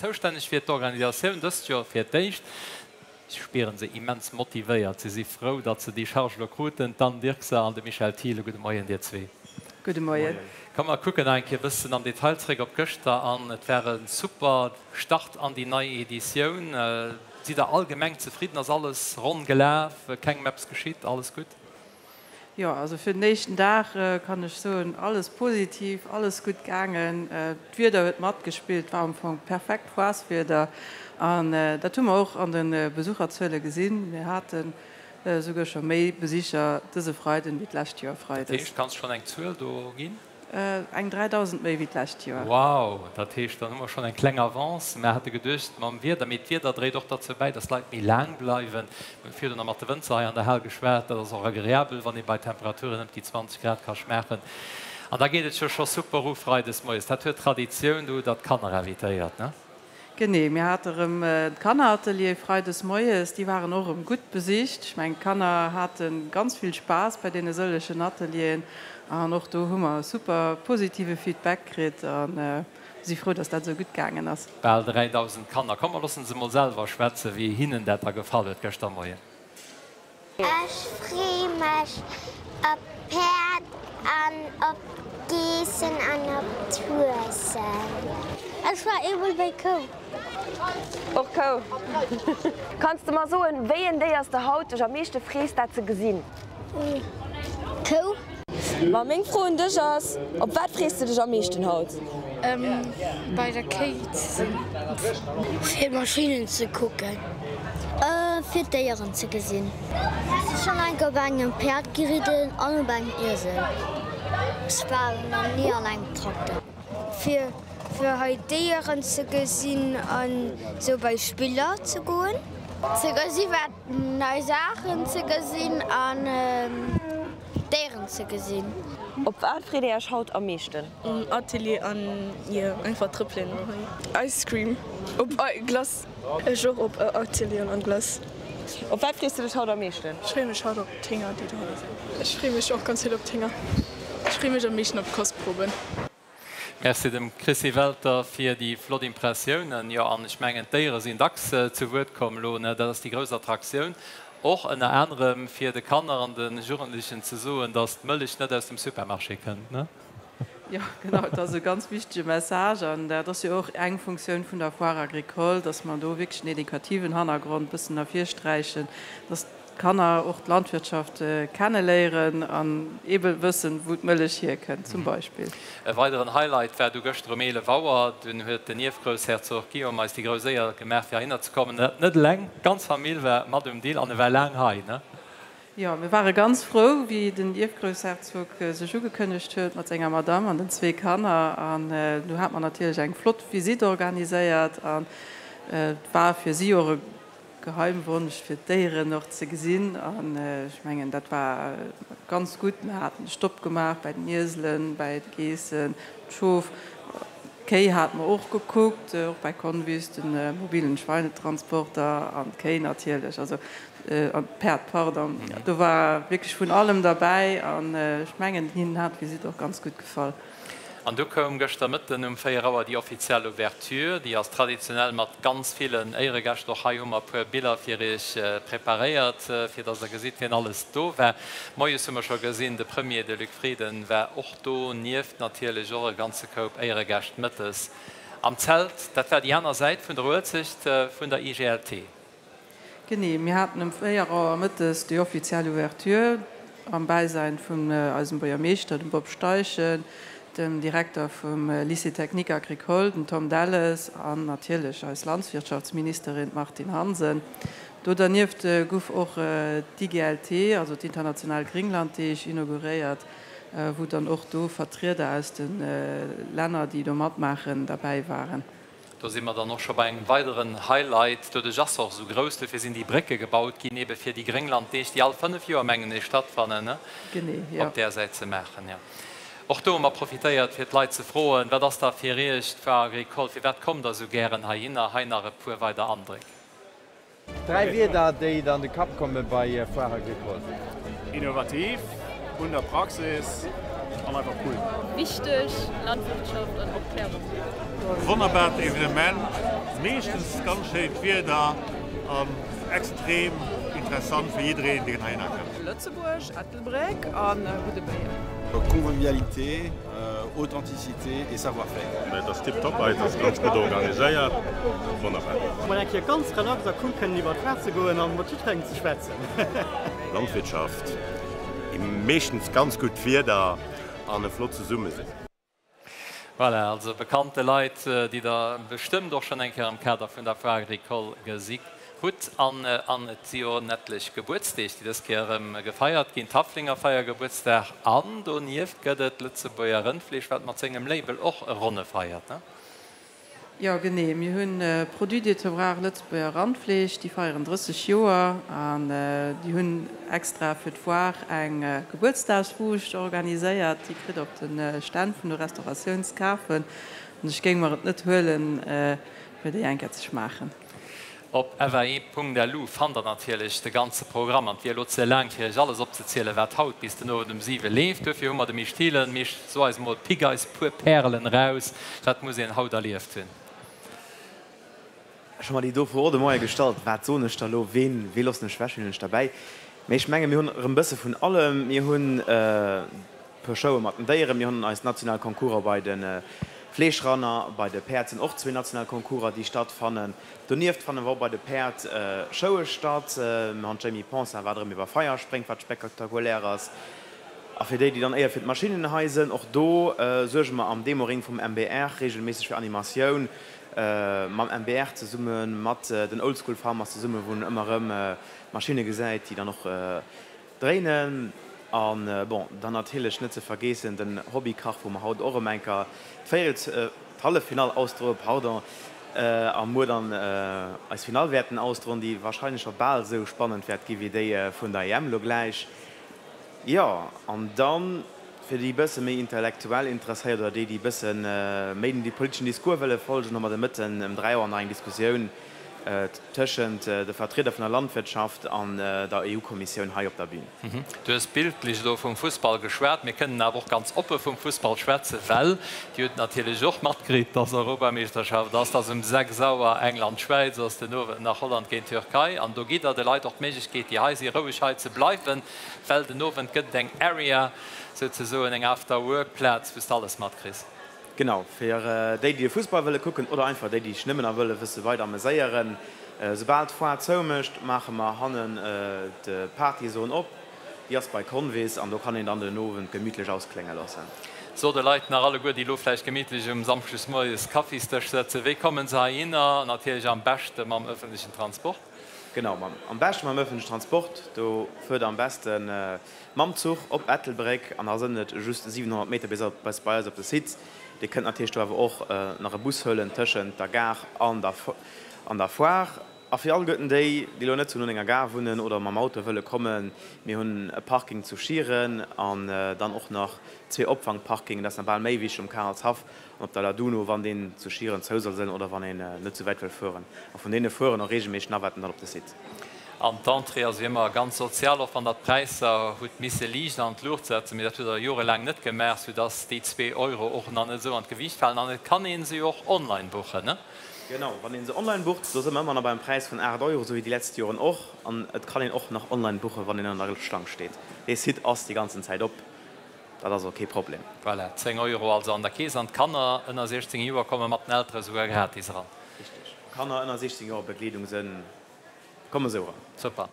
Zoustänneg fir d'Organisatioun dëst Joer fir d'éischt. Ech spieren se immens motivéiert. Si si frou, datt se déi Charge elo kruten, d'Anne Dirkse an de Michel Thiele. Gudde Moien, dir zwee. Gudde Moien. Komm mer kucken nach eng Kéier e bëssen am Detail zeréck op gëschter an et war e super Start an déi nei Editioun. Sidd der allgemeng zefridden? Ass alles ronn gelaf? Kengem eppes geschitt? Alles gutt? Jo, also fir den éischten Dag kann ech soen, alles positiv, alles gutt gaangen. D'Wieder huet matgespillt, war am Fong perfekt Foireswieder an dat hu mer och an de Besucherzuele gesinn. Mir hate souguer scho méi Besicher dëse Freiden wéi d'lescht Joer Freides. Dat heescht, kanns schonn eng Zuel do ginn? Eng 3.000 méi wéi d'lescht Joer. Wow, dat heescht, dann hu mer schonn eng kleng Avance. Mer hate geduecht mam Wieder, mee d'Wieder dréit och derzou bäi, dass d'Leit méi laang bleiwen. Mir hu virdu nach mat de Wënzer hei an der Hal geschwat. Dat ass och agreabel, wann ee bei Temperaturen ëm déi 20 Grad ka schmaachen. An da geet et jo scho super u freides moies. Dat huet Traditioun, do hutt Der d'Kanner invitéiert, ne? Genee, mir hate rëm d'Kanneratelier freides moies, déi waren och rëm gutt besicht. Ech mengen d'Kanner hate ganz vill Spaass bei deene sëllegen Atelieren an och do hu mer super positive Feedback kritt a si frou, dass dat esou gutt gaangen ass. Bal 3.000 Kanner. Komm mer loossen se mol selwer schwätzen, wéi hinnen dat da gefall huet gëschter Moien. Ech free mech op d'Päerd an op d'Geessen an op d'Huesen. Ech war eemol bei Kou. Och Kou. Kanns de mer soen, wéi en Déier s de haut dech am meeschte frees dat ze gesinn? Kou. Ma meng Fro un dech ass, op wat frees de dech am meeschten haut? Bei der Kéi ze sinn. Fir Maschinnen ze kucken. Fir d'Déieren ze gesinn. Ech si schonn eng Kéier op engem Päerd geridden an op engem Iesel. Ech war nach ni an engem Trakter. Fir fir hei d'Déieren ze gesinn an sou bei Spiller ze goen. Ze gesi wat nei Saachen ze gesinn an Déieren ze gesinn. Op wat freet Dir Iech haut am meeschten? Um Atelier an jo einfach trëppelen hei. Ice Cream op Glace. Ech och op Atelieren an Glace. Op wat frees de dech haut am meeschten? Ech freeë mech haut op d'Hénger déi dohanne sinn. Ech freeë mech och ganz vill op d'Hénger. Ech freeë mech am meeschten op d'Kostproben. Merci dem Chrissy Welter fir déi flott Impressiounen. Jo, an ech mengen, d'Déiere sinn dacks zu Wuert komm elo, ne? Dat ass déi grouss Attraktioun, och ënner anerem fir de Kanner an de Jugendlechen ze soen, dass d'Mëllech net aus dem Supermarché kënnt, ne? Jo, genau, dat ass e ganz wichtege Message an dat ass jo och eng Funktioun vun der Foire agricole, dass mer do wierklech den edukativen Hannergrond e bëssen ervirsträichen, dass d'Kanner och d'Landwirtschaft kenneléieren an eebe wëssen, wou d'Mëllech hierkënnt zum Beispill. E weideren Highlight war du gëschter um 11 Auer. Dunn huet den Ierfgroussherzog Guillaume eis déi grouss Éier gemaach, fir heihinner ze kommen. Dat net eleng, d'ganz Famill war mat um Dill an e war laang hei, ne? Jo, mir ware ganz frou, wéi den Ierfgroussherzog sech ugekënnegt huet mat senger Madamm an den zwee Kanner. An du hat mer natierlech eng flott Visitt organiséiert an et war fir si och e Geheimwonsch fir d'Déieren och ze gesinn an ech mengen dat war ganz gutt. Mir haten Stopp gemaach bäi den Ieselen, bäi de Geessen, d'Schof, d'Kéi hate mer och gekuckt, och bäi Convis, de mobilen Schweinetransporter an d'Kéi natierlech, also an d'Päerd, pardon. Do war wierklech vun allem derbäi an ech mengen hinnen hat d'Visitt och ganz gutt gefall. An du koum gëschter Mëtten um 4 Auer déi offiziell Ouverture. Déi ass traditionell mat ganz villen Éieregäscht. Och hei hu mer e puer Biller fir iech preparéiert, fir dass der gesitt, wien alles do war. Moies hu mer scho gesinn, de Premier, de Luc Frieden, war och do, nieft natierlech och e ganze Koup Éieregäscht. Mëttes am Zelt, dat war déi aner Säit vun der Uelzecht vun der IGLT. Genee, mir haten ëm 4 Auer mëttes déi offiziell Ouverture am Bäisäin vun eisem Buergermeeschter, dem Bob Steichen, dem Direkter vum Lycée technique agricole, den Tom Delles, an natierlech eis Landswirtschaftsministerin, d'Martine Hansen. Do dernieft guff och d'IGLT, also d'international Gringlanddeeg, inauguréiert, wou dann och do Vertrieder aus de Länner, déi do matmaachen, derbäi waren. Do si mer dann och scho bei engem weideren Highlight. Doduerch ass se och esou grouss, dofir sinn déi Brécke gebaut ginn, ebe fir déi Grénglanddeeg, déi all 5 Joer, mengen ech, stattfannen, op där Säit ze maachen. Jo. Och do hu mer profitéiert, fir d'Leit ze froen, Wat ass da fir Iech d'Foire agricole? Firwat kommt Der esou gären heihinner? Hei nach e puer weider Andréck. Dräi Wierder, déi der an de Kapp komme bei Foire Agricole. Innovativ, un der Praxis. An einfach cool. Wichteg, Landwirtschaft an Opklärung. Wonnerbart Evenement, meeschtens ganz schéint Wieder an extrem interessant fir jiddereen deen heihinner kënnt. Lëtzebuerg, Ettelbréck a gudde Béier. Convivialité, Authenticité et Savoir-faire. Et ass tiptop hei, et ass ganz gutt organiséiert, wonnerbar. Mol eng Kéier ganz relax a cool kënnen iwwer d'Waart ze goen an mat jiddwerengem ze schwätzen. Landwirtschaft, meeschtens ganz gutt Wieder an e flott Zesummesinn. Voilà, also bekannte Leit, déi Der bestëmmt och schonn eng Kéier am Kader vun der Foire Agricole gesi hutt. An et si jo en etlech Gebuertsdeeg, déi dës Kéier erëm gefeiert ginn. D'Haflinger feiere Gebuertsdag an donieft gëtt et Lëtzebuerger Rëndfleesch, wat mat sengem Label och e Ronne feiert. Jo genee, mir hunn Produits du Terroir Lëtzebuerger Randfleesch, déi feieren 30 Joer an déi hunn extra fir d'Foire eng Gebuertsdagswuuscht organiséiert. Déi kritt op de Stänn vun de Restauratiouns kafen an ech géing mer et net huelen fir déi eng Kéier ze schmaachen. Op fae.lu fannt der natierlech de ganze Programm an et wier elo ze laang fir iech alles opzezielen wat haut bis den Owend um 7 leeft. Duerfir hu mer de Misch Thielen. Misch, so eis emol, pick eis puer Pärelen eraus, wat muss een haut erlieft hunn? Ech hu mer déi do Fro och de Moie gestallt, wat soen ech da elo, ween, wee loossen ech ewech, wien hunn ech derbäi? Mee ech menge mir hunn erëm e bësse vun allem. Mir hunn puer Showe mat den Déieren, mir hunn eis national Concourser bei de Fleeschranner, bei de Päerd sinn och zwee national Concourser déi stattfannen. Donieft fanne mer och bei de Päerd Showe statt. Mir hunn d'Jamie Poncin wat erëm iwwer Feier spréngt, wat spektakulär ass. A fir déi, déi dann éier fir d'Maschinnen hei sënn, och do suerge mer am Demoring vum MBR reegelméisseg fir Animatioun mam MBR zesumme mat den Oldschool Farmers zesumme, wou en ëmmer erëm Maschinne gesäit, déi dann och Dréinen. An bon, dann natierlech net ze vergeessen den Hobbykach, wou mer haut och erëm enker d'Véierels, d'Halleffinall ausdroen, pardon, a muer dann eis Finall wäerten ausdroen, déi wahrscheinlech scho bal esou spannend wäert gi wéi déi vun der EM elo gläich. Jo, an dann fir déi bësse méi intellektuell interesséiert oder déi, déi bësse méi dem politeschen Discours wëlle folgen, hu mer de Mëtten ëm 3 Auer nach eng Diskussioun tëschent de Vertrieder vun der Landwirtschaft an der EU-Kommissioun hei op der Bühn. Du hues bildlech elo vum Fussball geschwat. Mir kënnen awer och ganz oppe vum Fussball schwätzen, well Dir hutt natierlech och matkritt, dass Europameeschterschaft ass, dass um 6 Auer England-Schwäiz ass, den Owend nach Holland géint Türkei. An do gitt Der de Leit och d'Méiglechkeet, déi hei sinn, roueg hei ze bleiwen, well den Owend gëtt et eng Area, souzesoen eng After-Work-Plaz, wou s de alles matkriss. Genau, fir déi déi de Fussball wëlle kucken oder einfach déi déi sech nëmmen a wëlle wësse weider ameséieren. Soubal d'Foire zoumécht, maache mer hannen d'Partyzon op. Déi ass bei Convis an do kann een dann den Owend gemütlech ausklénge loossen. So de Leit nach alleguer, déi elo vläicht gemittlech um Samschdes moies Kaffisdësch sëtzen, wéi kommen se heihinner? Natierlech am beschte mam ëffentlechen Transport. Genau, am beschte mam ëffentlechen Transport. Do fuert der am beste Mam Zuch op Ettelbréck an da sënn et just 700 Meter bis bis bei eis op de Site. Dir kënnt natierlech do awer och nach e Bus huelen tëschent der Gare an der an der Foire. A fir alleguerten déi, déi elo net zu no enger Gare wunnen oder mam Auto wëlle kommen, mir hunn e Parking zu Schieren an dann och nach zwee Opfangparkingen, dat ass nach bal méi wichteg, um Karelshaff An op der Laduno, wann deen zu Schieren zou soll sënn oder wann een net sou wäit wëll fueren. A vun deene fueren och regelméisseg Navetten dann op de Site. An d'Entrée ass wéi ëmmer ganz sozial, och wann der d'Präisser hutt misse liicht an d'Luucht setzen, mee dat hutt der jorelaang net gemaach, soudass déi zwee Euro och nach net esou an d'Gewiicht falen. An et kann ee se jo och online buchen, ne? Genau, wann ee se online bucht, do si mer ëmmer nach beim Präis vun 8 Euro, esou wéi déi letzt Joren och. An et kann een och nach online buchen, wann een an der Schlang steet. Dee Site ass déi ganzen Zäit op. Dat ass och kee Problem. Voilà, 10 Euro also an der Kees an d'Kanner ënner 16 Joer komme mat den Eltere souguer gratis eran. Richteg, Kanner ënner 16 Joer, Begleedung, se komme sou eran. Super.